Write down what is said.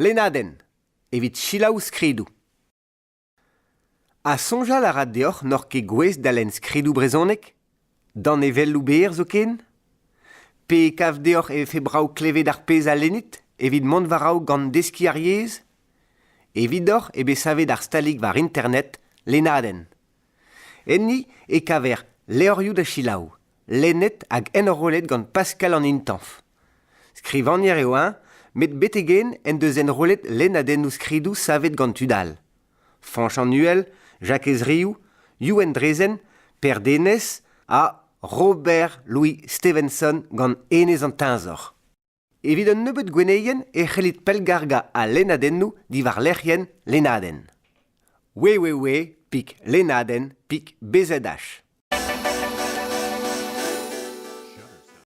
Lennadenn evit selaou skridoù. Ha soñjal a ra deoc'h n'oc'h ket gouest da lenn skridoù brezhonek? Danevelloù berr zoken? Pe e kav deoc'h e vefe brav klevet ar pezh a lennit evit mont war-raok gant deskiñ ar yezh? Evidoc'h eo bet savet ar stalig war internet Lennadenn. Enni e kaver levrioù da selaou, lennet hag enrollet gant Pascal an Intañv. Skrivagner eo eñ, met betek-henn en deus enrollet lennadennoù skridoù savet gant tud all. Fañch an Uhel, Jakez Riou, Youenn Drezen, Per Denez ha Robert Louis Stevenson gant Enez an Teñzor. Evit un nebeud gwenneien e c'hellit pellgargañ al lennadennoù diwar lec'hienn Lennadenn. www.lennadenn.bzh.